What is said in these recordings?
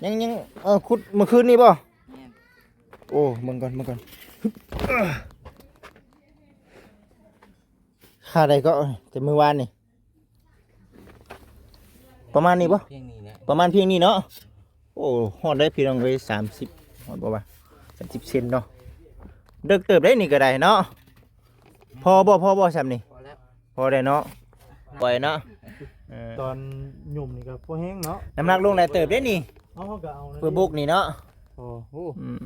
ຍັງ ຍັງ ເອີ ຂຸດມື້ຄືນນີ້ບໍ່? ແມ່ນ. ໂອ້ ເບິ່ງກ່ອນ ເບິ່ງກ່ອນ ຫຶບ ຄ່າໃດກໍ ແຕ່ມື້ວານນີ້ ປະມານນີ້ບໍ່? ພຽງນີ້ແຫຼະ ປະມານພຽງນີ້ເນາະ. ໂອ້ ຮອດໄດ້ພີ່ນ້ອງເອີຍ ສາມສິບ ຮອດບໍ່ວະ? ສາມສິບເຊັນເນາະ ເດິກເຕີບໄດ໋ນີ້ກໍໄດ້ເນາະ. ພໍບໍ່ ພໍບໍ່ຊ່ຳນີ້? ພໍແລ້ວ ພໍໄດ້ເນາະ ປ່ອຍເນາະ. ເອີ ຕອນຫຍຸ້ມນີ້ກໍພໍແຮງເນາະ ນ້ຳໜັກລົງຫຼາຍເຕີບເດ້ນີ້. ເຮົາ ເຮົາກໍເອົາ ເພື່ອບຸກນີ້ເນາະ. ໂອ້ ໂອ້ ອືມ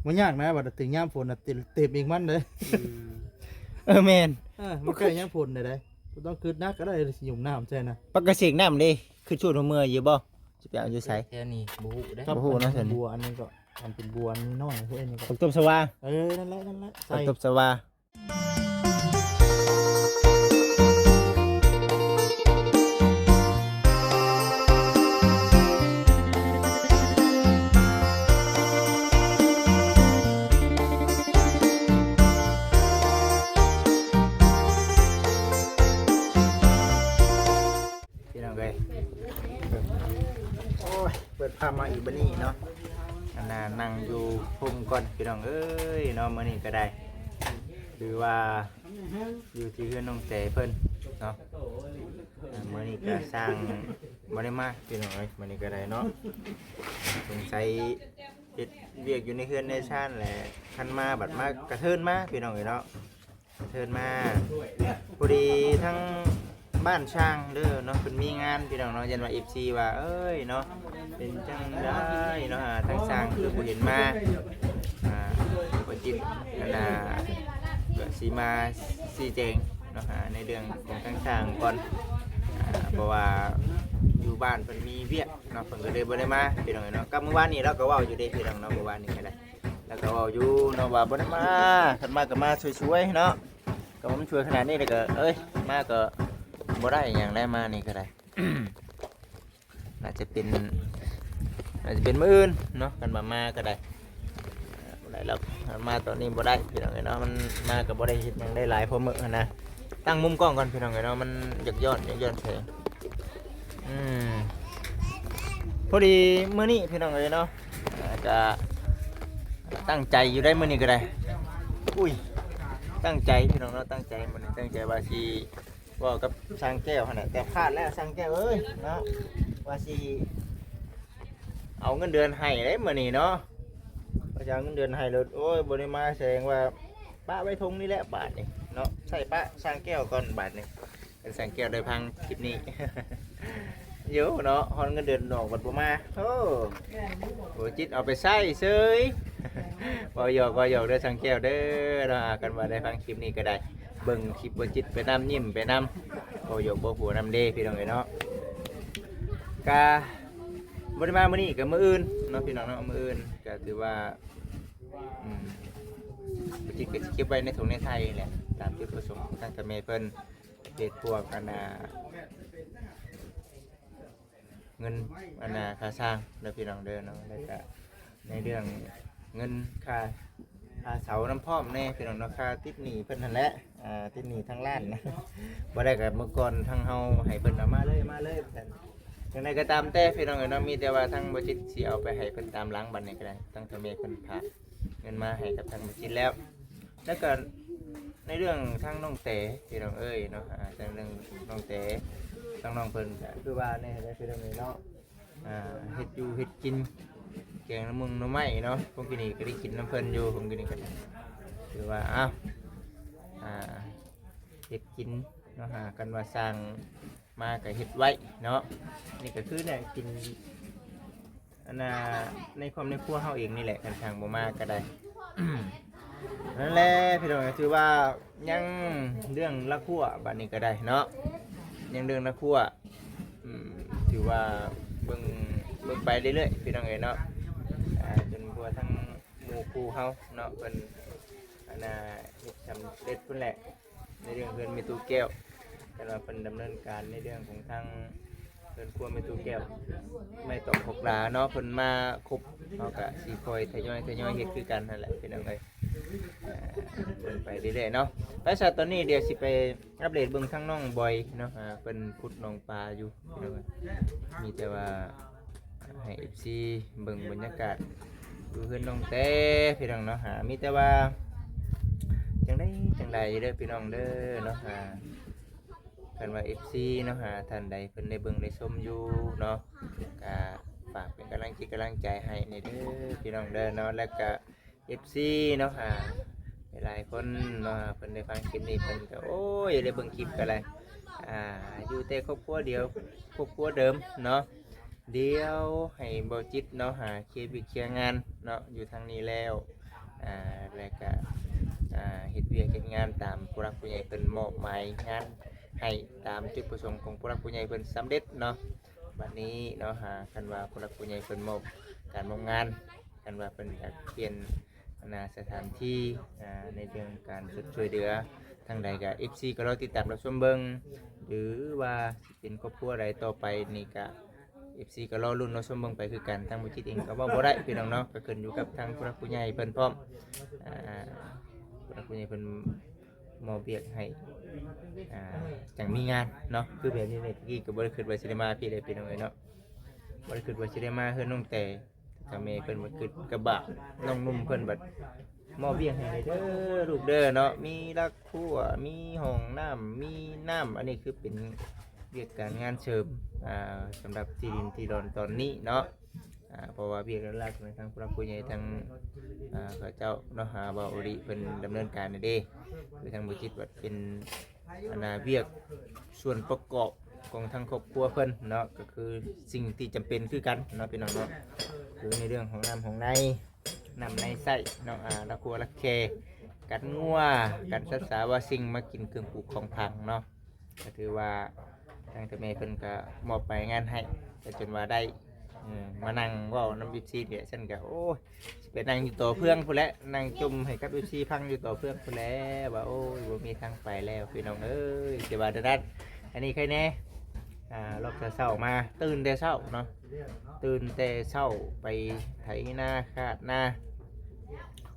ບໍ່ຍາກນະ ບັດເຖິງຍາມຝົນນະ ເຕັມ ເຕັມອີກມັນເດ້. ອືມ ເອີ ແມ່ນ ເອີ ມັນໃກ້ຍາມຝົນໄດ໋ ບໍ່ຕ້ອງຄຶດໜັກກໍໄດ້ ຊິຫຍຸ້ມນ້ຳໃສ່ນະ. ປະກະເສກນ້ຳເດ້ ຄຶດຊູດຫົວເມືອຢູ່ບໍ່? ຊິໄປເອົາຢູ່ໃສ? ແຖວນີ້ບໍ່ຮູ້ເດ້ ບໍ່ຮູ້ເນາະ. ອັນນັ້ນບັວ ອັນນີ້ກໍ ອັນເປັນບົວນ້ອຍໆ ພວກນີ້ກໍ ຜັກຕົບຊະວາ. ເອີ ນັ້ນແຫຼະ ນັ້ນແຫຼະ ຜັກຕົບຊະວາ. ພີ່ນ້ອງເອີຍ ໂອ້ຍ ເປີດພາບມາອີກບັດນີ້ເນາະ. ອັນນ່າ ນັ່ງຢູ່ຮົ່ມກ່ອນພີ່ນ້ອງເອີຍເນາະ. ມື້ນີ້ກໍໄດ້ ຫຼືວ່າຢູ່ທີ່ເຮືອນນ້ອງແຕເພິ່ນເນາະ. ມື້ນີ້ກໍຊ່າງບໍ່ໄດ້ມາພີ່ນ້ອງເອີຍ ມື້ນີ້ກໍໄດ້ເນາະ. ສົງໄສເຮັດວຽກຢູ່ໃນເຮືອນໃນຊານແຫຼະ ຄັນມາບັດມາກະເທີນມາພີ່ນ້ອງເອີຍເນາະ. ເຊີນມາ ພໍດີທາງບ້ານຊ່າງເດີເນາະ ເພິ່ນມີງານພີ່ນ້ອງເນາະ. ຢ້ານວ່າເອັຟຊີວ່າ ເອີຍເນາະ ເປັນຈັ່ງໃດເນາະ ທາງຊ່າງຄືບໍ່ເຫັນມາ. ອ່າ ບໍ່ຈິດ ອັນນ່າ ກໍຊິມາຊີ້ແຈງເນາະ ອ່າ ໃນເລື່ອງຂອງທາງຊ່າງກ່ອນ ອ່າ ເພາະວ່າຢູ່ບ້ານເພິ່ນມີວຽກເນາະ ເພິ່ນກໍເລີຍບໍ່ໄດ້ມາພີ່ນ້ອງເນາະ. ກັບມື້ວານນີ້ລາວກໍເວົ້າຢູ່ເດ້ພີ່ນ້ອງເນາະ ມື້ວານນີ້ກໍໄດ້ ແລ້ວກໍເວົ້າຢູ່ເນາະວ່າບໍ່ໄດ້ມາ ຄັນມາກໍມາຊ່ວຍໆເນາະ. ກໍມັນຊ່ວຍຂະໜາດນີ້ແລ້ວກໍ ເອີຍ ມາກໍບໍ່ໄດ້ຫຍັງໄດ໋ ມານີ້ກໍໄດ້. ໜ້າຈະເປັນ ໜ້າຈະເປັນມື້ອື່ນເນາະ ຄັນວ່າມາກໍໄດ້. ບໍ່ໄດ້ແລ້ວ ມາຕອນນີ້ບໍ່ໄດ້ພີ່ນ້ອງເອີຍເນາະ. ມັນມາກໍບໍ່ໄດ້ເຮັດຫຍັງໄດ້ຫຼາຍພໍເໝີຫັ້ນນະ. ຕັ້ງມຸມກ້ອງກ່ອນພີ່ນ້ອງເອີຍເນາະ ມັນຢາກຍ້ອນ ຢາກຍ້ອນແສງ. ອືມ ພໍດີມື້ນີ້ພີ່ນ້ອງເອີຍເນາະ ອ່າ ກະຕັ້ງໃຈຢູ່ໄດ໋ມື້ນີ້ກໍໄດ້. ອຸ້ຍ ຕັ້ງໃຈພີ່ນ້ອງເນາະ ຕັ້ງໃຈມື້ນີ້ ຕັ້ງໃຈວ່າຊິເວົ້າກັບຊ່າງແກ້ວຫັ້ນແຫຼະ ແຕ່ພາດແລ້ວຊ່າງແກ້ວເອີຍເນາະ ວ່າຊິເອົາເງິນເດືອນໃຫ້ເດ້ມື້ນີ້ເນາະ. ວ່າຊິເອົາເງິນເດືອນໃຫ້ໂລດ ໂອ້ຍ ບໍ່ໄດ້ມາ ສະແດງວ່າປະໄວ້ທົ່ງນີ້ແຫຼະບາດນີ້ເນາະ. ໃສ່ປະຊ່າງແກ້ວກ່ອນບາດນີ້. ເປັນສັງແກ້ວໄດ້ຟັງຄລິບນີ້ຢູ່ເນາະ ຮອດເງິນເດືອນອອກບັດບໍ່ມາ. ໂອ້ ບໍ່ຈິດເອົາໄປໃຊ້ເສີຍ. ເວົ້າຫຍອກ ເວົ້າຫຍອກເດີສັງແກ້ວເດີເນາະ. ຄັນວ່າໄດ້ຟັງຄລິບນີ້ກໍໄດ້ ເບິ່ງຄລິບບໍ່ຈິດໄປນຳ ຍິ້ມໄປນຳ ເວົ້າຫຍອກເວົ້າຫົວນຳເດ້ພີ່ນ້ອງເອີຍເນາະ. ກະບໍ່ໄດ້ມາມື້ນີ້ ກະມື້ອື່ນເນາະພີ່ນ້ອງເນາະ. ມື້ອື່ນກະຖືວ່າ ອືມ ບໍ່ຈິດກະຊິເກັບໄວ້ໃນຖົງໃນໄຖ່ແຫຼະ ຕາມຈຸດປະສົງຂອງທາງເຖົ້າແມ່ເພິ່ນ. ເຮັດພວກອັນນ່າ ເງິນອັນນ່າຄ່າຊ່າງເດີພີ່ນ້ອງເດີເນາະ ແລ້ວກະໃນເລື່ອງເງິນຄ່າ ຄ່າເຊົ່ານຳພ້ອມແດ່ພີ່ນ້ອງເນາະ ຄ່າຕິດໜີ້ເພິ່ນຫັ້ນແຫຼະ ອ່າ ຕິດໜີ້ທາງຮ້ານນະ. ບໍ່ໄດ້ກໍມື້ກ່ອນທາງເຮົາໃຫ້ເພິ່ນເອົາມາເລີຍ ມາເລີຍວ່າຊັ້ນ. ຈັ່ງໃດກໍຕາມແຕ່ພີ່ນ້ອງເອີຍເນາະ ມີແຕ່ວ່າທາງບໍ່ຈິດຊິເອົາໄປໃຫ້ເພິ່ນຕາມຫຼັງບັດນີ້ກໍໄດ້ ທາງເຖົ້າແມ່ເພິ່ນຝາກ ເງິນມາໃຫ້ກັບທາງບໍ່ຈິດແລ້ວ. ແລ້ວກໍໃນເລື່ອງທາງນ້ອງແຕພີ່ນ້ອງເອີຍເນາະ ອ່າ ທາງເລື່ອງນ້ອງແຕ ທາງນ້ອງເພິ່ນກໍຄືວ່າແນ່ແຫຼະພີ່ນ້ອງເອີຍເນາະ ອ່າ ເຮັດຢູ່ເຮັດກິນ ແກງໜໍ່ມຸງໜໍ່ໄມ້ເນາະ. ພວກກີ້ນີ້ກໍໄດ້ກິນນຳເພິ່ນຢູ່ ພວກກີ້ນີ້ກໍຖືວ່າ ອ້າວ ອ່າ ເຮັດກິນເນາະ ອ່າ ຄັນວ່າສ້າງມາກໍເຮັດໄວ້ເນາະ. ນີ້ກໍຄືແນວກິນ ອັນນ່າ ໃນຄອບໃນຄົວເຮົາເອງນີ້ແຫຼະ ຄັນຊ່າງບໍ່ມາກໍໄດ້. ນັ້ນແຫຼະພີ່ນ້ອງ ຖືວ່າຍັງເລື່ອງລະຄົວບາດນີ້ກໍໄດ້ເນາະ ຍັງເລື່ອງລະຄົວ ອືມ ຖືວ່າເບິ່ງ ເບິ່ງໄປເລື້ອຍໆ ພີ່ນ້ອງເອີຍເນາະ. ອ່າ ຈົນກວ່າທາງໝູ່ຄູ່ເຮົາເນາະ ເພິ່ນ ອັນນ່າ ເຮັດສຳເລັດພຸ້ນແຫຼະ. ໃນເລື່ອງເຮືອນແມ່ຕູ້ແກ້ວ ຄັນວ່າເພິ່ນດຳເນີນການໃນເລື່ອງຂອງທາງເຮືອນຄົວແມ່ຕູ້ແກ້ວ ໄມ້ຕອກຄອກຫຼາເນາະ ເພິ່ນມາຄົບ ເຮົາກະຊິຄ່ອຍທະຍອຍ ທະຍອຍເຮັດຄືກັນຫັ້ນແຫຼະພີ່ນ້ອງເອີຍ. ອ່າ ເບິ່ງໄປເລື້ອຍໆເນາະ. ໄປຊະ ຕອນນີ້ດຽວຊິໄປອັບເດດເບິ່ງທາງນ້ອງບອຍເນາະ ອ່າ ເພິ່ນຂຸດໜອງປາຢູ່ພີ່ນ້ອງເອີຍ. ມີແຕ່ວ່າໃຫ້ເອ ເອັຟຊີ ເບິ່ງບັນຍາກາດຢູ່ເຮືອນນ້ອງແຕ້ພີ່ນ້ອງເນາະ ຫາມີແຕ່ວ່າ ຈັ່ງໃດຈັ່ງໃດເດີພີ່ນ້ອງເດີເນາະ ຫາຄັນວ່າເອັຟຊີເນາະ ຫາທ່ານໃດເພິ່ນໄດ້ເບິ່ງໄດ້ຊົມຢູ່ເນາະ ກະຝາກເປັນກຳລັງຈິດກຳລັງໃຈໃຫ້ແດ່ເດີພີ່ນ້ອງເດີເນາະ ແລ້ວກະ ເອັຟຊີເນາະ ອ່າ ຫຼາຍໆຄົນເນາະ ເພິ່ນໄດ້ຟັງຄລິບນີ້ເພິ່ນກໍ ໂອ້ຍ ໄດ້ເບິ່ງຄລິບກໍໄດ້ ອ່າ ຢູ່ແຕ່ຄອບຄົວດຽວ ຄອບຄົວເດີມເນາະ ດຽວໃຫ້ເບົາຈິດເນາະ ຫາເຄຍວຽກເຄຍງານເນາະ ຢູ່ທາງນີ້ແລ້ວ ອ່າ ແລ້ວກະ ອ່າ ເຮັດວຽກເຮັດງານຕາມຜູ້ຫຼັກຜູ້ໃຫຍ່ເພິ່ນມອບໝາຍງານໃຫ້ ຕາມຈຸດປະສົງຂອງຜູ້ຫຼັກຜູ້ໃຫຍ່ເພິ່ນສຳເລັດເນາະ ບັດນີ້ເນາະ ຫາ ຄັນວ່າຜູ້ຫຼັກຜູ້ໃຫຍ່ເພິ່ນມອບການມອບງານ ຄັນວ່າເພິ່ນຢາກປ່ຽນ ອັນນ່າ ສະຖານທີ່ ອ່າ ໃນເລື່ອງການຊົດຊ່ວຍເຫຼືອທາງໃດກະ ເອັຟຊີກໍລໍຕິດຕາມຮັບຊົມເບິ່ງ ຫຼືວ່າຊິເປັນຄອບຄົວໃດຕໍ່ໄປນີ້ກະ ເອັຟຊີກໍລໍລຸ້ນລໍຊົມເບິ່ງໄປຄືກັນ ທາງເບົາຈິດເອງກໍເວົ້າບໍ່ໄດ້ພີ່ນ້ອງເນາະ ກໍຂຶ້ນຢູ່ກັບທາງຜູ້ຫຼັກຜູ້ໃຫຍ່ເພິ່ນພ້ອມ ອ່າ ຜູ້ຫຼັກຜູ້ໃຫຍ່ເພິ່ນມອບວຽກໃຫ້ ອ່າ ຈັ່ງມີງານເນາະ ຄືແບບນີ້ແຫຼະ ຕະກີ້ກໍບໍ່ໄດ້ຄິດວ່າຊິໄດ້ມາພີ້ເດ້ພີ່ນ້ອງເອີຍເນາະ ບໍ່ໄດ້ຄິດວ່າຊິໄດ້ມາເຮືອນນ້ອງແຕ່ ກໍແມ່ເພິ່ນບັດຄິດກະບາບ ນ້ອງໜຸ່ມເພິ່ນບັດມອບວຽກໃຫ້ແດ່ເດີລູກເດີເນາະ ມີລັກຄົວ ມີຫ້ອງນ້ຳ ມີນ້ຳ ອັນນີ້ຄືເປັນວຽກການງານເສີມ ອ່າ ສຳລັບທີ່ດິນທີ່ດອນຕອນນີ້ເນາະ ອ່າ ເພາະວ່າວຽກຫຼັກໆ ທາງຜູ້ຫຼັກຜູ້ໃຫຍ່ ທາງ ອ່າ ເຂົາເຈົ້າເນາະ ອ່າ ເບົາອີລິເພິ່ນດຳເນີນການແດ່ເດ້ ຄືທາງບໍ່ຈິດບັດເປັນ ອັນນ່າ ວຽກສ່ວນປະກອບຂອງທາງຄອບຄົວເພິ່ນເນາະ ກໍຄືສິ່ງທີ່ຈຳເປັນຄືກັນເນາະ ພີ່ນ້ອງເນາະ ຄືໃນເລື່ອງຂອງນ້ຳຂອງໃນ ນ້ຳໃນໃຊ້ເນາະ ອ່າ ລັກຄົວລັກແຄ ກັນງົວ ກັນສັດສາວາສິ່ງມາກິນເຄື່ອງປູກຂອງຝັງເນາະ ກໍຖືວ່າທາງເຈົ້າແມ່ເພິ່ນກໍມອບໝາຍງານໃຫ້ ກໍຈົນວ່າໄດ້ ເອີ ມານັ່ງເວົ້ານຳເອັຟຊີນີ້ແຫຼະ ຊັ້ນກໍ ໂອ້ຍ ຊິໄປນັ່ງຢູ່ຕໍ່ເຟືອງພຸ້ນແຫຼະ ນັ່ງຈົ່ມໃຫ້ກັບເອັຟຊີຟັງຢູ່ຕໍ່ເຟືອງພຸ້ນແຫຼະ ວ່າ ໂອ້ຍ ບໍ່ມີທາງໄປແລ້ວພີ່ນ້ອງເອີຍ ຊິວ່າແນວນັ້ນ ອັນນີ້ໃຄແດ່ ອ່າ ລອບເຊົ້າໆມາ ຕື່ນແຕ່ເຊົ້າເນາະ ຕື່ນແຕ່ເຊົ້າໄປໄຖນາຄາດນາ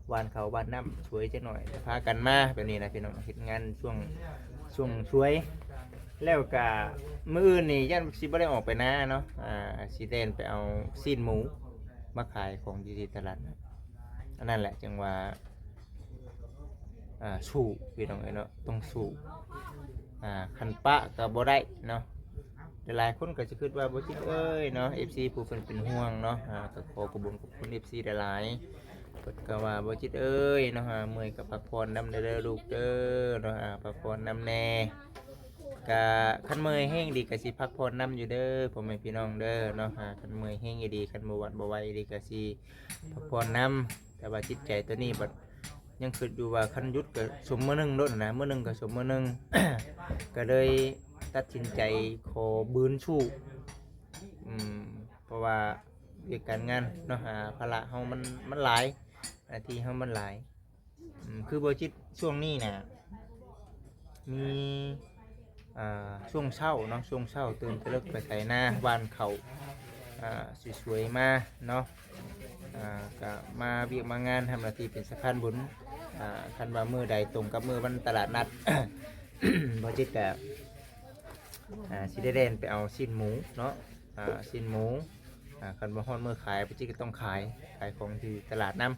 ຫວ່ານເຂົ້າຫວ່ານນ້ຳ ສວຍຈັກໜ້ອຍ ພາກັນມາແບບນີ້ນະພີ່ນ້ອງ ເຮັດງານຊ່ວງ ຊ່ວງສວຍ ແລ້ວກະມື້ອື່ນນີ້ຢ້ານຊິບໍ່ໄດ້ອອກໄປນາເນາະ ອ່າ ຊິແລ່ນໄປເອົາຊີ້ນໝູມາຂາຍຂອງຢູ່ທີ່ຕະຫຼາດ ອັນນັ້ນແຫຼະ ຈັ່ງວ່າ ອ່າ ສູ້ພີ່ນ້ອງເອີຍເນາະ ຕ້ອງສູ້ ອ່າ ຄັນປະກໍບໍ່ໄດ້ເນາະ ຫຼາຍໆຄົນກໍຈະຄິດວ່າ ບໍ່ຈິດເອີຍເນາະ ເອັຟຊີຜູ້ເພິ່ນເປັນຫ່ວງເນາະ ອ່າ ກໍຂໍຂອບຄຸນຂອບຄຸນເອັຟຊີຫຼາຍໆ ເພິ່ນກໍວ່າ ບໍ່ຈິດເອີຍເນາະ ອ່າ ເມື່ອຍກໍພັກຜ່ອນນຳແດ່ເດີລູກເດີເນາະ ອ່າ ພັກຜ່ອນນຳແດ່ ກະຄັນເມື່ອຍແຮງອີ່ຫຼີກໍຊິພັກຜ່ອນນຳຢູ່ເດີ ພໍ່ແມ່ພີ່ນ້ອງເດີເນາະ ອ່າ ຄັນເມື່ອຍແຮງອີ່ຫຼີ ຄັນບໍ່ຫວັ່ນບໍ່ໄຫວອີ່ຫຼີກໍຊິພັກຜ່ອນນຳ ແຕ່ວ່າຈິດໃຈໂຕນີ້ບັດຍັງຄິດຢູ່ວ່າ ຄັນຢຸດກໍສົມມື້ໜຶ່ງໂລດນະ ມື້ໜຶ່ງກໍສົມມື້ໜຶ່ງ ກໍເລີຍຕັດສິນໃຈຂໍບືນສູ້ ອືມ ເພາະວ່າວຽກການງານເນາະ ອ່າ ພາລະເຮົາມັນ ມັນຫຼາຍ ໜ້າທີ່ເຮົາມັນຫຼາຍ ອືມ ຄືບໍ່ຈິດຊ່ວງນີ້ນະ ມີ ອ່າ ຊ່ວງເຊົ້າເນາະ ຊ່ວງເຊົ້າຕື່ນແຕ່ເລິກໄປໄຖນາຫວ່ານເຂົ້າ ອ່າ ສວຍໆມາເນາະ ອ່າ ກະມາວຽກມາງານ ທຳໜ້າທີ່ເປັນສະພານບຸນ ອ່າ ຄັນວ່າມື້ໃດຕົງກັບມື້ວັນຕະຫຼາດນັດ ບໍ່ຈິດກະ ອ່າ ຊິໄດ້ແລ່ນໄປເອົາຊີ້ນໝູເນາະ ອ່າ ຊີ້ນໝູ ອ່າ ຄັນວ່າຮອດມື້ຂາຍ ບໍ່ຈິດກໍຕ້ອງຂາຍ ຂາຍຂອງທີ່ຕະຫຼາດນຳ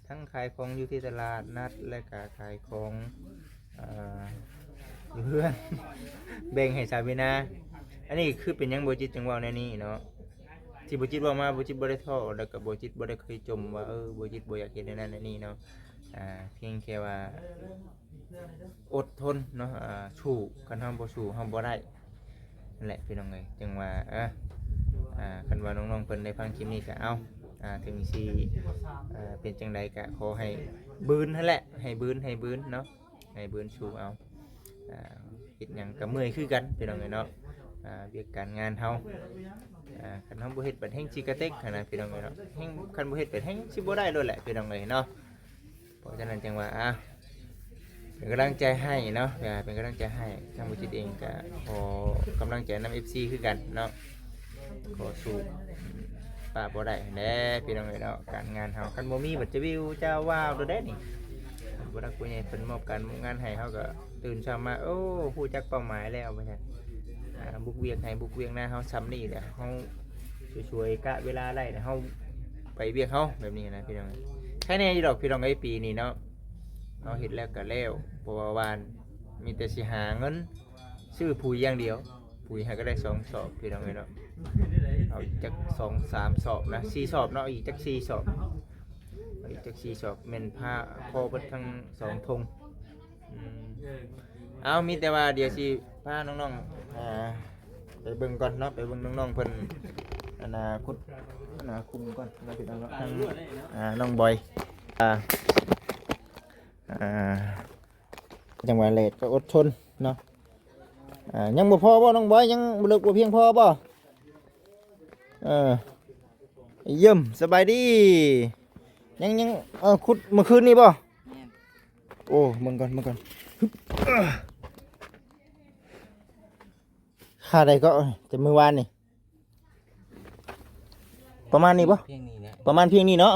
ທັງຂາຍຂອງຢູ່ທີ່ຕະຫຼາດນັດ ແລະກະຂາຍຂອງ ເອີ ຢູ່ເຮືອນ ແບ່ງໃຫ້ສາວວີນາ ອັນນີ້ຄືເປັນຫຍັງບໍ່ຈິດຈຶ່ງເວົ້າແນວນີ້ເນາະ ທີ່ບໍ່ຈິດເວົ້າມາ ບໍ່ຈິດບໍ່ໄດ້ທໍ້ ແລ້ວກໍບໍ່ຈິດບໍ່ໄດ້ເຄີຍຈົ່ມວ່າ ເອີ ບໍ່ຈິດບໍ່ຢາກເຮັດແນວນັ້ນແນວນີ້ເນາະ ອ່າ ພຽງແຕ່ວ່າອົດທົນເນາະ ອ່າ ສູ້ ຄັນເຮົາບໍ່ສູ້ເຮົາບໍ່ໄດ້ ນັ້ນແຫຼະພີ່ນ້ອງເອີຍ ຈັ່ງວ່າ ເອີ ອ່າ ຄັນວ່ານ້ອງໆເພິ່ນໄດ້ຟັງຄລິບນີ້ກໍເອົາ ອ່າ ເຖິງຊິ ເອີ ເປັນຈັ່ງໃດກໍຂໍໃຫ້ບືນຫັ້ນແຫຼະ ໃຫ້ບືນ ໃຫ້ບືນເນາະ ໃຫ້ບືນສູ້ເອົາ ອ່າ ເຮັດຫຍັງກໍເມື່ອຍຄືກັນພີ່ນ້ອງເອີຍເນາະ ອ່າ ວຽກການງານເຮົາ ອ່າ ຄັນເຮົາບໍ່ເຮັດບັດແຮ່ງຊິກະເຕັກຫັ້ນນະພີ່ນ້ອງເອີຍເນາະ ແຮ່ງ ຄັນບໍ່ເຮັດບັດແຮ່ງຊິບໍ່ໄດ້ໂລດແຫຼະພີ່ນ້ອງເອີຍເນາະ ເພາະສະນັ້ນຈັ່ງວ່າ ອ່າ ເປັນກຳລັງໃຈໃຫ້ເນາະ ເປັນກຳລັງໃຈໃຫ້ ທາງບໍ່ຈິດເອງກໍຂໍກຳລັງໃຈນຳເອັຟຊີຄືກັນເນາະ ຂໍສູ້ປະບໍ່ໄດ້ແຫຼະພີ່ນ້ອງເອີຍເນາະ ການງານເຮົາ ຄັນບໍ່ມີບັດຈະວິວຈາວາວໂດດເດ້ນີ້ ຜູ້ຫຼັກຜູ້ໃຫຍ່ເພິ່ນມອບການມອບງານໃຫ້ ເຮົາກໍຕື່ນເຊົ້າມາ ໂອ້ ຮູ້ຈັກເປົ້າໝາຍແລ້ວວ່າຊັ້ນ ອ່າ ບຸກວຽກໄຮ່ບຸກວຽກນາເຮົາຊ່ຳນີ້ແຫຼະ ເຮົາ ຊ່ວຍກະເວລາໄດ້ ແລ້ວເຮົາໄປວຽກເຮົາແບບນີ້ນະພີ່ນ້ອງ. ໃຄແນ່ຢູ່ດອກພີ່ນ້ອງເອີຍ ປີນີ້ເນາະ ເຮົາເຮັດແລ້ວກະແລ້ວ ເພາະວ່າວານມີແຕ່ຊິຫາເງິນຊື້ປຸ໋ຍຢ່າງດຽວ. ປຸ໋ຍຫາກະໄດ້ສອງສອບພີ່ນ້ອງເອີຍເນາະ. ເອົາອີກຈັກສອງສາມສອບນະ ສີ່ສອບເນາະ ອີກຈັກສີ່ສອບ ເອົາອີກຈັກສີ່ສອບ ແມ່ນພາພໍເບິດທັງສອງຖົງ. ອືມ ເອົາ ມີແຕ່ວ່າດຽວຊິພານ້ອງໆ ອ່າ ໄປເບິ່ງກ່ອນເນາະ ໄປເບິ່ງນ້ອງໆເພິ່ນ ອັນນ່າ ຂຸດ ອັນນ່າ ຂຸດຄຸມກ່ອນເນາະ ພີ່ນ້ອງເນາະ ທາງ ອ່າ ນ້ອງບອຍ ອ່າ ອ່າ ຈັ່ງວ່າແລດກໍອົດທົນເນາະ. ອ່າ ຍັງບໍ່ພໍບໍ່ນ້ອງບອຍ ຍັງບໍ່ເລິກບໍ່ພຽງພໍບໍ່? ເອີ ຢ້ຽມ ສະບາຍດີ. ຍັງ ຍັງ ເອີ ຂຸດມື້ຄືນນີ້ບໍ່? ແມ່ນ. ໂອ້ ເບິ່ງກ່ອນ ເບິ່ງກ່ອນ ຫຶບ ຄ່າໃດກໍ ແຕ່ມື້ວານນີ້ ປະມານນີ້ບໍ່? ພຽງນີ້ແຫຼະ ປະມານພຽງນີ້ເນາະ.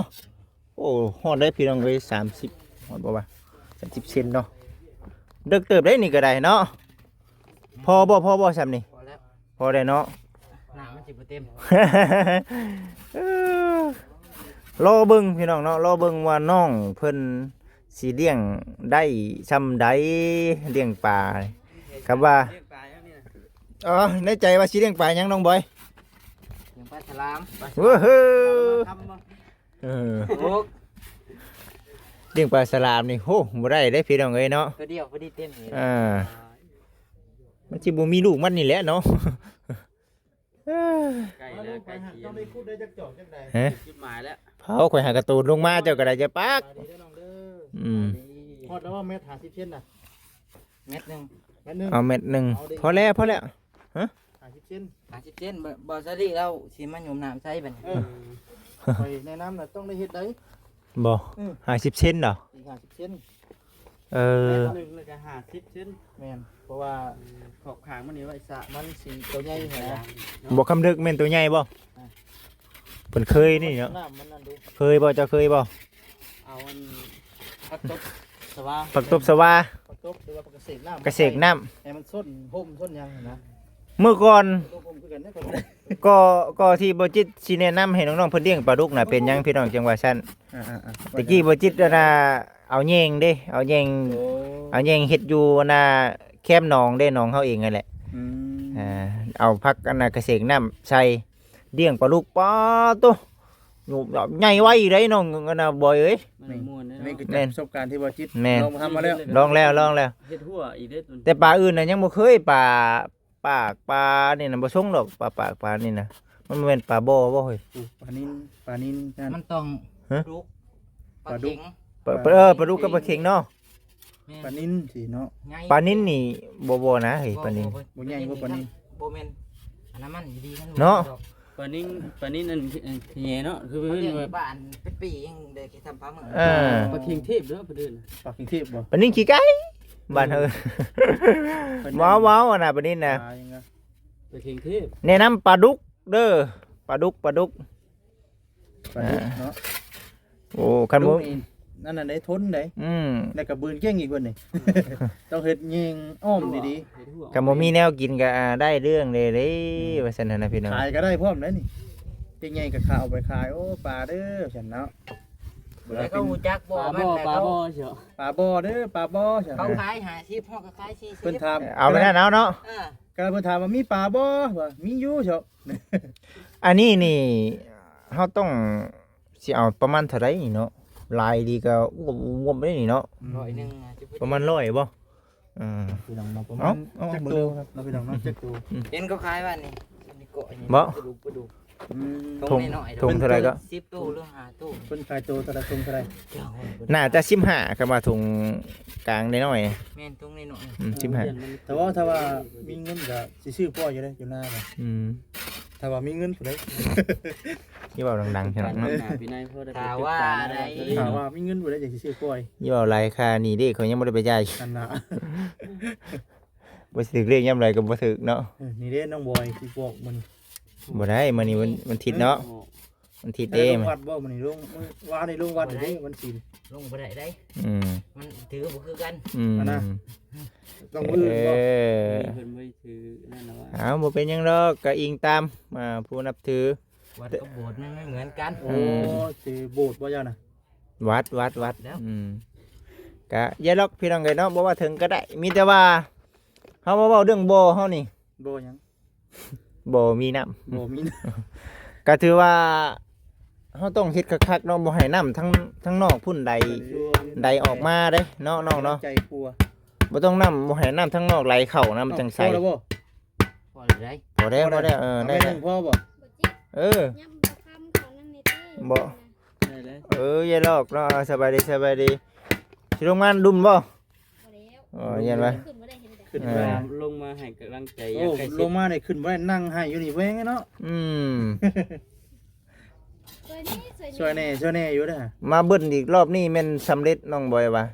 ໂອ້ ຮອດໄດ້ພີ່ນ້ອງເອີຍ ສາມສິບ ຮອດບໍ່ວະ? ສາມສິບເຊັນເນາະ ເດິກເຕີບໄດ້ນີ້ກໍໄດ້ເນາະ. ພໍບໍ່ ພໍບໍ່ຊ່ຳນີ້? ພໍແລ້ວ ພໍໄດ້ເນາະ ນ້ຳມັນຊິບໍ່ເຕັມ. ເອີ ລໍເບິ່ງພີ່ນ້ອງເນາະ ລໍເບິ່ງວ່ານ້ອງເພິ່ນຊິລ້ຽງໄດ້ຊ່ຳໃດ ລ້ຽງປາ ກັບວ່າ ລ້ຽງປາຫຍັງນີ້ນະ? ອໍ ໃນໃຈວ່າຊິລ້ຽງປາຫຍັງນ້ອງບອຍ? ລ້ຽງປາສະຫຼາມ. ໂອ້ໂຫ ເອີ ໂອ້ ລ້ຽງປາສະຫຼາມນີ້ ໂຫ ບໍ່ໄດ້ເດ້ພີ່ນ້ອງເອີຍເນາະ ຕົວດຽວພໍດີເຕັມນີ້. ເອີ ມັນຊິບໍ່ມີລູກມັນນີ້ແຫຼະເນາະ. ໃກ້ແລ້ວ ໃກ້ຊິ ເຈົ້າໄດ້ຂຸດໄດ້ຈັກຈອກຈັກໃດ? ຮະ? ຈຸດໝາຍແລ້ວ ເຜົາ ຂ້ອຍຫາກະໂຕນລົງມາ ເຈົ້າກໍໄດ້ຈະປາກ. ອືມ ຮອດແລ້ວບໍ່ ແມັດຫ້າສິບເຊັນນະ? ແມັດໜຶ່ງ ແມັດໜຶ່ງ ເອົາແມັດໜຶ່ງ ເອົາເດ້ ພໍແລ້ວ ພໍແລ້ວ. ຮະ? ຫ້າສິບເຊັນ ຫ້າສິບເຊັນ. ບໍ່ ບໍ່ ຊາລີລາວຊິມາຍົມນ້ຳໃສ່ບັດນີ້. ເອີ ຂ້ອຍແນະນຳນະ ຕ້ອງໄດ້ເຮັດໃດ໋. ບໍ່ ອືມ ຫ້າສິບເຊັນເນາະ ອີກຫ້າສິບເຊັນ. ເອີ ແມັດໜຶ່ງແລ້ວກໍຫ້າສິບເຊັນ. ແມ່ນ ເພາະວ່າຂອບຂ້າງມັນນີ້ໄວ້ສະ ມັນຊິໂຕໃຫຍ່ຫັ້ນນະ. ບໍ່ ຄຳເລິກແມ່ນໂຕໃຫຍ່ບໍ່? ອ່າ ເພິ່ນເຄີຍນີ້ເນາະ ນ້ຳມັນນັ້ນເດ້. ເຄີຍບໍ່? ເຈົ້າເຄີຍບໍ່? ເອົາອັນ ຜັກຕົບສະຫວ່າ ຜັກຕົບສະຫວ່າ ຜັກຕົບ ຫຼືວ່າກະເສກນ້ຳ ກະເສກນ້ຳ ໃຫ້ມັນຊົນຮົ່ມຊົນຫຍັງຫັ້ນນະ. ເມື່ອກ່ອນ ຮົ່ມຄືກັນເດ້ ກໍ ກໍທີ່ບໍ່ຈິດຊິແນະນຳໃຫ້ນ້ອງໆເພິ່ນລ້ຽງປາດຸກນະ ເປັນຫຍັງພີ່ນ້ອງຈຶ່ງວ່າຊັ້ນ? ອ່າໆໆ ຕະກີ້ບໍ່ຈິດອັນນ່າ ເອົາແຍງເດ້ ເອົາແຍງ ໂອ້ ເອົາແຍງເຮັດຢູ່ອັນນ່າ ແຄມໜອງເດ້ ໜອງເຮົາເອງຫັ້ນແຫຼະ. ອືມ ອ່າ ເອົາຜັກອັນນ່າ ກະເສກນ້ຳໃສ່ ລ້ຽງປາດຸກ ປາໂຕ ໃຫຍ່ໄວໄດ໋ນ້ອງອັນນ່າ ບອຍເອີຍ. ມັນມ່ວນເດ້ເນາະ ແມ່ນ ປະສົບການທີ່ບໍ່ຈິດ ແມ່ນ ລອງທຳມາແລ້ວ ລອງແລ້ວ ລອງແລ້ວ. ເຮັດຫົວອີກເດ້ ແຕ່ປາອື່ນນະຍັງບໍ່ເຄີຍ ປາປາກ ປານີ້ນະບໍ່ຊົງດອກ ປາປາກ ປານີ້ນະ ມັນບໍ່ແມ່ນປາບໍ່ບໍ່ເຮີ້ຍ? ໂອ້ ປານິນ ປານິນນັ້ນ ມັນຕ້ອງ ຮະ? ປາດຸກ ປາເຂັງ ປາ ເອີ ປາດຸກກັບປາເຂັງເນາະ. ແມ່ນ ປານິນຊີ້ເນາະ ໃຫຍ່ ປານິນນີ້ບໍ່ ບໍ່ນະເຮີ້ຍ ບໍ່ ປານິນ ບໍ່ ບໍ່ ບໍ່ໃຫຍ່ບໍ່ປານິນ ບໍ່ແມ່ນອັນນັ້ນມັນດີ ເນາະ ເນາະ. ປານິນ ປານິນອັນ ອັນຂະແຍງເນາະ ຄືເພິ່ນວ່າ ເຂົາເອີ້ນວ່າອັນເປັນປີຍັງໄດ້ແຄ່ທຳປາໝຶກ. ເອີ ປາເຂັງເທບເນາະເພິ່ນເອີ້ນ ປາເຂັງເທບບໍ່? ປານິນຂີ້ໄກ່ ເອີ ບ້ານເຮົາ ເອີ ເພິ່ນ ເວົ້າ ເວົ້າອັນນ່າ ປານິນນະ ປາຫຍັງນະ? ປາເຂັງເທບ ແນະນຳປາດຸກເດີ ປາດຸກ ປາດຸກ. ປາດຸກເນາະ ໂອ້ ຄັນບໍ່ ປາດຸກນີ້ ນັ້ນນະໄດ້ທົນໄດ໋. ອືມ ແລ້ວກໍບືນເກັ່ງອີກເພິ່ນນີ້ ຕ້ອງເຮັດແຍງອ້ອມດີໆ. ຄັນບໍ່ມີແນວກິນກໍ ອ່າ ໄດ້ເລື່ອງເດ້ ອືມ ວ່າຊັ້ນນະພີ່ນ້ອງ ຂາຍກໍໄດ້ພ້ອມໄດ໋ນີ້ ເຮັດໃຫຍ່ກໍຂາຍ ເອົາໄປຂາຍ ໂອ້ ປາເດີ ວ່າຊັ້ນເນາະ. ແລ້ວເຂົາຮູ້ຈັກບໍ່ ປາບໍ່ ມັນ ປາບໍ່ ປາບໍ່ເຈົ້າ ປາບໍ່ເດີ ປາບໍ່ເຈົ້າ ເຂົາຂາຍຫ້າສິບ ເຮົາກໍຂາຍສີ່ສິບ ເພິ່ນຖາມ ເອົາໄປນັ້ນເອົາເນາະ ເອີ ກໍເພິ່ນຖາມວ່າມີປາບໍ່ ວ່າມີຢູ່ເຈົ້າ. ອັນນີ້ນີ້ ເຮົາຕ້ອງຊິເອົາປະມານເທົ່າໃດນີ້ເນາະ? ຫຼາຍດີກໍອວບໆໄດ້ນີ້ເນາະ ຮ້ອຍໜຶ່ງ ປະມານຮ້ອຍບໍ່? ເອີ ພີ່ນ້ອງເນາະ ປະມານ ເອົາ ເອົາ ຈັກໂຕ ເບິ່ງເດີ ເນາະ ພີ່ນ້ອງເນາະ ຈັກໂຕ? ອືມ ເຫັນເຂົາຂາຍວ່ານີ້ ນີ້ເກາະນີ້ ບໍ່? ປາດຸກ ປາດຸກ ເອີ ຖົງໃນນ້ອຍໆ ຖົງເທົ່າໃດກໍ? ສິບໂຕ ຫຼື ຫ້າໂຕ ເພິ່ນຂາຍໂຕເທົ່າໃດ ຖົງເທົ່າໃດ? ໜ້າຈະສິບຫ້າ ຄັນວ່າຖົງກາງນ້ອຍໆ ແມ່ນ ຖົງນ້ອຍໆ ອືມ ສິບຫ້າ. ແຕ່ວ່າຖ້າວ່າມີເງິນກໍຊິຊື້ປ່ອຍຢູ່ເດ້ ຢູ່ນາກໍ ອືມ ຖ້າວ່າມີເງິນຜູ້ໃດ ຢ່າເວົ້າດັງໆ ພີ່ນ້ອງເນາະ ຖ້າວ່າໄດ້ ຖ້າວ່າມີເງິນຜູ້ໃດຢາກຊິຊື້ປ່ອຍ ຢ່າເວົ້າຫຼາຍ ຄ່ານີ້ເດ້ ຂ້ອຍຍັງບໍ່ໄດ້ໄປຈ່າຍ ອັນນ່າ ບໍ່ຖືກເລກຍາມໃດກໍບໍ່ຖືກເນາະ. ເອີ ນີ້ເດ້ນ້ອງບອຍທີ່ບອກມັນ ບໍ່ໄດ້ ມື້ນີ້ວັນ ວັນທິດເນາະ ວັນທິດເດ້ ໄດ້ລົງວັດບໍ່ມື້ນີ້? ລົງ ມື້ວານນີ້ລົງວັດເດ້ ວັນສິນ ລົງບໍ່ໄດ້ໄດ໋. ອືມ ມັນຖືບໍ່ຄືກັນ ອືມ ອັນນ່າ ຕ້ອງມື້ອື່ນບໍ່? ເອີ ເພິ່ນບໍ່ໄດ້ຖືນັ້ນນະວ່າ ເອົາ ບໍ່ເປັນຫຍັງດອກ ກໍອີງຕາມ ອ່າ ຜູ້ນັບຖື ວັດກັບໂບດມັນບໍ່ເໝືອນກັນ. ໂອ້ ອືມ ຊື່ໂບດບໍ່ເຈົ້ານະ? ວັດ ວັດ ວັດ ແລ້ວ ອືມ ກະຢ່າລັອກ ພີ່ນ້ອງເອີຍເນາະ ບໍ່ວ່າເຖິງກໍໄດ້ ມີແຕ່ວ່າເຮົາມາເວົ້າເລື່ອງບໍ່ເຮົານີ້ ບໍ່ຫຍັງ? ບໍ່ມີນ້ຳ ບໍ່ມີນ້ຳ ກໍຖືວ່າເຮົາຕ້ອງເຮັດຄັກໆເນາະ ບໍ່ໃຫ້ນ້ຳທາງ ທາງນອກພຸ້ນໄຫຼ ໄຫຼອອກມາເດ້ເນາະ ນ້ອງເນາະ ໃຈກົວ ບໍ່ຕ້ອງນ້ຳ ບໍ່ໃຫ້ນ້ຳທາງນອກໄຫຼເຂົ້ານະ ມັນຈັ່ງໃສ. ພໍແລ້ວບໍ່? ພໍແລ້ວ ພໍແລ້ວ ພໍແລ້ວ ເອີ ໄດ້ແລ້ວ ພໍບໍ່? ເອີ ບໍ່ ໄດ້ແລ້ວ ເອີ ຢ່າຫຼອກເນາະ ສະບາຍດີ ສະບາຍດີ ຊິລົງມາດຸ່ມບໍ່? ບໍ່ແລ້ວ ອໍ ຢ້ານວ່າ ຂຶ້ນບໍ່ໄດ້ເຮັດໃດ ຂຶ້ນ ເອີ ມາ ລົງມາໃຫ້ກຳລັງໃຈ ໂອ້ ຢາກໃກ້ຊິດ ລົງມານີ້ຂຶ້ນບໍ່ໄດ້ ນັ່ງໄຫ້ຢູ່ນີ້ແຫວງເນາະ ອືມ ຊ່ວຍແດ່ ຊ່ວຍແດ່ ຊ່ວຍແດ່ ຊ່ວຍແດ່ຢູ່ເດີ ມາເບິ່ນອີກ ຮອບນີ້ແມ່ນສຳເລັດ ນ້ອງບອຍວ່າ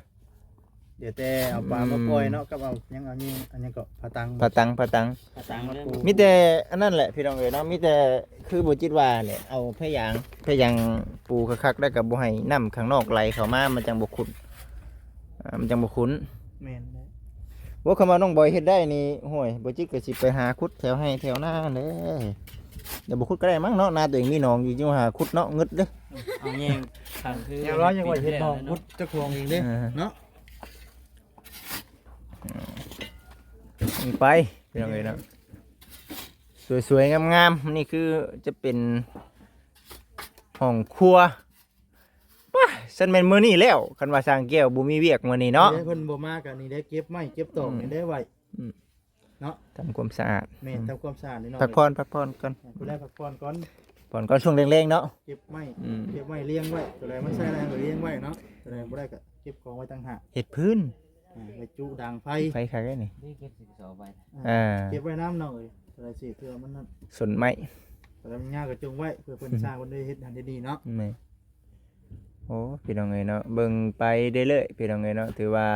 ເຫຼືອແຕ່ເອົາປາມາປ່ອຍເນາະ ອືມ ກັບເອົາຫຍັງ ເອົາຫຍັງ ອັນຫຍັງກໍ ຜາຕັງ ຜາຕັງ ຜາຕັງ ຜາຕັງ ມີແຕ່ອັນນັ້ນແຫຼະ ພີ່ນ້ອງເອີຍເນາະ ມີແຕ່ຄືບໍ່ຈິດວ່າແຫຼະ ເອົາພະຍາງ ພະຍາງປູຄັກໆ ແລ້ວກໍບໍ່ໃຫ້ນ້ຳຂ້າງນອກໄຫຼເຂົ້າມາ ມັນຈັ່ງບໍ່ຂຸ້ນ ອ່າ ມັນຈັ່ງບໍ່ຂຸ້ນ ແມ່ນແຫຼະ ໂອ້ ຄັນວ່ານ້ອງບອຍເຮັດໄດ້ນີ້ ໂອ້ຍ ບໍ່ຈິດກໍຊິໄປຫາຂຸດແຖວໄຮ່ແຖວນາເດ້ ດຽວບໍ່ຂຸດກໍໄດ້ມັ້ງເນາະ ນາຕົວເອງມີໜອງຢູ່ ຈະຫາຂຸດເນາະ ງຶດເດ້ ເອົາແຍງຂ້າງຄື ແນວລາວຍັງວ່າເຮັດໜອງຂຸດເຈົ້າຂອງເອງເດ້ ເອີ ເນາະ. ນີ້ໄປ ພີ່ນ້ອງເອີຍເນາະ ສວຍໆ ງາມໆ ນີ້ຄືຈະເປັນຫ້ອງຄົວ ປະ ຊັ້ນແມ່ນມື້ນີ້ແລ້ວ ຄັນວ່າຊ່າງແກ້ວບໍ່ມີວຽກມື້ນີ້ເນາະ ເພິ່ນບໍ່ມາກໍນີ້ໄດ້ເກັບໄມ້ເກັບຕອກ ອືມ ນີ້ໄດ້ໄວ້ ອືມ ເນາະ ທຳຄວາມສະອາດ ແມ່ນ ອືມ ທຳຄວາມສະອາດນີ້ເນາະ ພັກຜ່ອນ ພັກຜ່ອນກ່ອນ ເອີ ຜູ້ໃດພັກຜ່ອນກ່ອນ ຜ່ອນກ່ອນຊ່ວງແລງໆ ເນາະ ເກັບໄມ້ ອືມ ເກັບໄວ້ລຽງໄວ້ ຕົວໃດມັນໃຊ້ໄດ້ກໍລຽງໄວ້ເນາະ ຕົວໃດບໍ່ໄດ້ກໍເກັບຂອງໄວ້ຕ່າງຫາກ ເຮັດພື້ນ ອ່າ ໄວ້ຈຸດາງໄຟ ໄຟຄັກເດ້ນີ້ ນີ້ເກັບໃສ່ກະສອບໄວ້ ອ່າ ອ່າ ເກັບໄວ້ນຳນ້ອງເອີຍ ຕົວໃດຊິເພື່ອມັນນັ້ນ ສົນໄມ້ ຕົວໃດມັນຍາວກໍຈົ່ງໄວ້ ເພື່ອເພິ່ນ ອືມ ສ້າງເພິ່ນໄດ້ເຮັດຫັ້ນເຮັດນີ້ເນາະ ແມ່ນ ໂອ້ ພີ່ນ້ອງເອີຍເນາະ ເບິ່ງໄປເລື້ອຍໆ ພີ່ນ້ອງເອີຍເນາະ ຖືວ່າ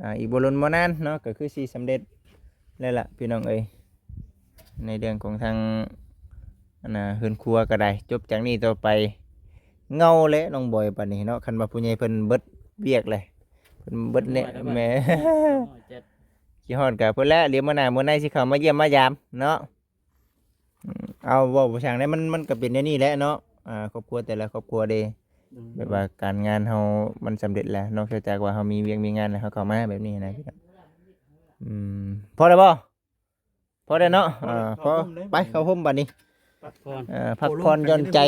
ອ່າ ອີກບໍ່ດົນບໍ່ນານເນາະ ກໍຄືຊິສຳເລັດແລ້ວລະ ພີ່ນ້ອງເອີຍ ໃນເລື່ອງຂອງທາງ ອັນນ່າ ເຮືອນຄົວກໍໄດ້ ຈົບຈາກນີ້ຕໍ່ໄປເຫງົາແຫຼະ ນ້ອງບອຍ ປານນີ້ເນາະ ຄັນວ່າຜູ້ໃຫຍ່ເພິ່ນເບິດວຽກແຫຼະ ເພິ່ນເບິດແນວ ແມ່ ຄິດຮອດກໍເພິ່ນແຫຼະ ດຽວມື້ໜ້າມື້ໃນຊິເຂົ້າມາຢ້ຽມມາຢາມເນາະ. ອືມ ເອົາ ເວົ້າບໍ່ຊ່າງໃດ ມັນ ມັນກໍເປັນແນວນີ້ແຫຼະເນາະ ອ່າ ຄອບຄົວແຕ່ລະຄອບຄົວເດ້ ອືມ ແບບວ່າການງານເຮົາມັນສຳເລັດແລ້ວ ນອກເສຍຈາກວ່າເຮົາມີວຽກມີງານແລ້ວ ເຮົາເຂົ້າມາແບບນີ້ນະ ອືມ ພໍແລ້ວບໍ່? ພໍແລ້ວເນາະ ພໍແລ້ວ ອ່າ ພໍ ເຂົ້າຮົ່ມເດ້ ໄປເຂົ້າຮົ່ມບັດນີ້ ພັກຜ່ອນ ເອີ ພັກຜ່ອນຢ່ອນໃຈ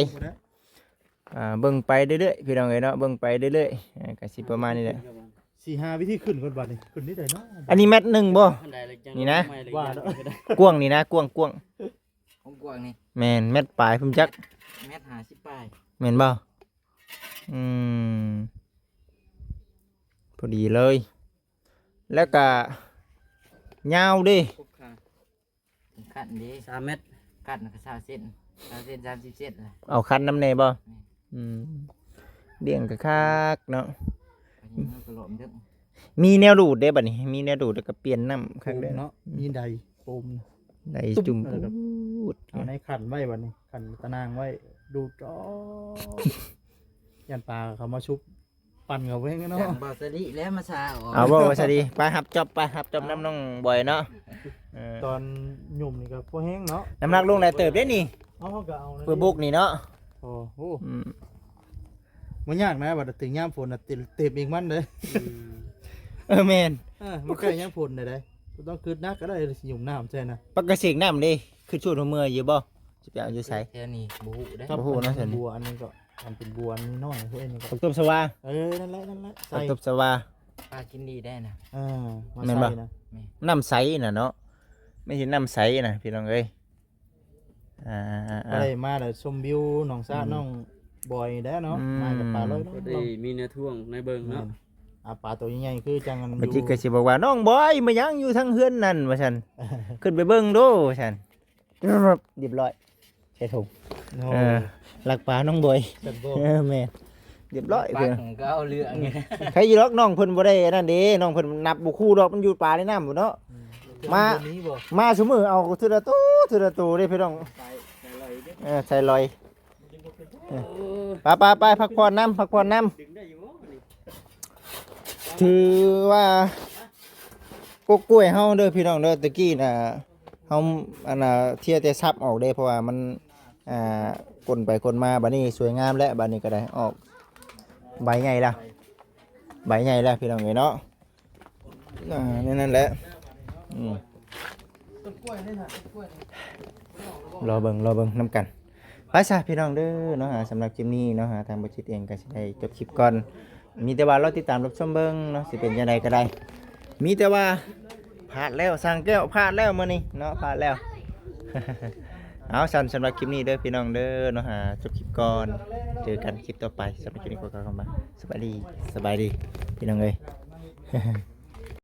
ອ່າ ເບິ່ງໄປເລື້ອຍໆ ພີ່ນ້ອງເອີຍເນາະ ເບິ່ງໄປເລື້ອຍໆ ເອີ ກໍຊິປະມານນີ້ແຫຼະ ຊິຫາວິທີຂຶ້ນກ່ອນບັດນີ້ ຂຶ້ນນີ້ໄດເນາະ ອັນນີ້ແມັດໜຶ່ງບໍ່? ນີ້ນະ ວ່າເນາະ ກວ້າງນີ້ນະ ກວ້າງໆ ຂອງກວ້າງນີ້ ແມ່ນ ແມັດປາຍພຸ້ນຈັກ ແມັດຫ້າສິບປາຍ ແມ່ນບໍ່? ອືມ ພໍດີເລີຍ ແລ້ວກະຍາວເດ້ ຄົບຄ່າ ຄັນເດ້ ສາມແມັດ ຄັນກໍຊາວເຊັນ ຊາວເຊັນ ສາມສິບເຊັນລະ ເອົາຄັນນຳແດ່ບໍ່? ແມ່ນ ອືມ ລ້ຽງກໍຄັກເນາະ ອັນນີ້ມັນກໍຫຼອມເດີ ມີແນວດູດເດ້ບັດນີ້ ມີແນວດູດແລ້ວກໍປ່ຽນນ້ຳຄັກເດ້ ໂປ່ມເນາະ ມີໄດໂປ່ມ ໄດ ຕຸ້ມ ຕຸ້ມ ແລ້ວກໍ ເອົາໃນຄັນໄວ້ບັດນີ້ ຄັນຕະນາງໄວ້ ດູດອອກ ຢ້ານປາເຂົ້າມາຊຸບ ປັ່ນເຂົ້າໄປເນາະ ຢ້ານບໍ່ສະລິແລ້ວມາຊາອອກ ເອົາບໍ່ສະລິ ໄປຮັບຈ໊ອບ ໄປຮັບຈ໊ອບນຳນ້ອງບອຍເນາະ ເອີ ຕອນຫຍຸ້ມນີ້ກໍພໍແຮງເນາະ ນ້ຳໜັກລົງຫຼາຍເຕີບເດ້ນີ້ ເອົາ ເຮົາກໍເອົາ ເພື່ອບຸກນີ້ເນາະ ໂອ້ໂຫ ອືມ ບໍ່ຍາກນະ ບັດເຖິງຍາມຝົນນະ ເຕັມ ເຕັມອີກມັນເດ້ ອືມ ເອີ ແມ່ນ ເອີ ມັນໃກ້ຍາມຝົນໄດ໋ ບໍ່ຕ້ອງຄຶດໜັກກໍໄດ້ ຊິຫຍຸ້ມນ້ຳໃສ່ນະ ປະກະເສກນ້ຳເດ້ ຄຶດຊວນຫົວເມື່ອຢູ່ບໍ່? ຊິໄປເອົາຢູ່ໃສ? ແຖວນີ້ບໍ່ຮູ້ເດ້ ບໍ່ຮູ້ເນາະ ອັນນັ້ນ ອັນນີ້ກໍ ອັນເປັນບົວອັນນ້ອຍ ພວກນີ້ກໍ ຜັກຕົບຊະວາ ເອີ ນັ້ນແຫຼະ ນັ້ນແຫຼະ ໃສ່ ຜັກຕົບຊະວາ ປາກິນດີໄດ້ນະ ເອີ ມາ ແມ່ນບໍ່? ໃສ່ນະ ແມ່ນ ນ້ຳໃສນະເນາະ ແມ່ນຊິນ້ຳໃສນະ ພີ່ນ້ອງເອີຍ ອ່າໆໆ ກໍໄດ້ມາແລ້ວຊົມວິວໜອງສະ ອືມ ນ້ອງບອຍແດ່ເນາະ ອືມ ມາກັບປາເລີຍເນາະ ກໍໄດ້ມີແນວທ່ວງໃນເບິ່ງເນາະ ແມ່ນ ອາ ປາໂຕໃຫຍ່ໆ ຄືຈັ່ງອັນ ບໍ່ຈິດກໍຊິບອກວ່າ ນ້ອງບອຍ ມາຫຍັງຢູ່ທາງເຮືອນນັ້ນ ວ່າຊັ້ນ ຂຶ້ນໄປເບິ່ງດູ ວ່າຊັ້ນ ຮຽບຮ້ອຍ ໃສ່ຖົງ ໂອ້ ເອີ ລັກປານ້ອງບອຍ ເອີ ແມ່ນ ຮຽບຮ້ອຍ ປາ ເພິ່ນກໍເອົາເລື່ອງ ໃຜຢູ່ດອກ ນ້ອງເພິ່ນບໍ່ໄດ້ອັນນັ້ນເດ້ ນ້ອງເພິ່ນນັບບໍ່ຄູ່ດອກ ມັນຢູ່ປາໃນນ້ຳພຸ້ນເນາະ ອືມ ມາ ມາຊຸມື້ເອົາເທື່ອລະໂຕ ເທື່ອລະໂຕເດ້ພີ່ນ້ອງ ເອີ ໃສ່ລອຍ ເອີ ໄປໆໆ ພັກຜ່ອນນຳ ພັກຜ່ອນນຳ ຖືວ່າ ກົກກ້ວຍເຮົາເດີພີ່ນ້ອງເດີ ຕະກີ້ນະ ເຮົາ ອັນນ່າ ເທຍແຕ່ສັບອອກເດ້ ເພາະວ່າມັນ ອ່າ ກົ້ນໄປກົ້ນມາ ບາດນີ້ສວຍງາມແລ້ວ ບາດນີ້ກໍໄດ້ອອກໃບໃຫຍ່ແລ້ວ ໃບໃຫຍ່ແລ້ວພີ່ນ້ອງເອີຍເນາະ. ອ່າ ແນວນັ້ນແຫຼະ ອືມ ລໍເບິ່ງ ລໍເບິ່ງນຳກັນ ໄປຊະພີ່ນ້ອງເດີເນາະ. ຫາ ສຳລັບຄລິບນີ້ເນາະ ຫາ ທາງບໍ່ຈິດເອງກໍຊິໄດ້ຈົບຄລິບກ່ອນ. ມີແຕ່ວ່າລໍຕິດຕາມຮັບຊົມເບິ່ງເນາະ ຊິເປັນຈັ່ງໃດກໍໄດ້. ມີແຕ່ວ່າພາດແລ້ວ ສ້າງແກ້ວພາດແລ້ວມື້ນີ້ເນາະ ພາດແລ້ວ. ເອົາ ຊັ້ນ ສຳລັບຄລິບນີ້ເດີພີ່ນ້ອງເດີເນາະ ຫາ ຈົບຄລິບກ່ອນ ເຈີກັນຄລິບຕໍ່ໄປ. ສຳລັບຄລິບນີ້ຂໍກ່າວຄຳວ່າ ສະບາຍດີ ສະບາຍດີພີ່ນ້ອງເອີຍ.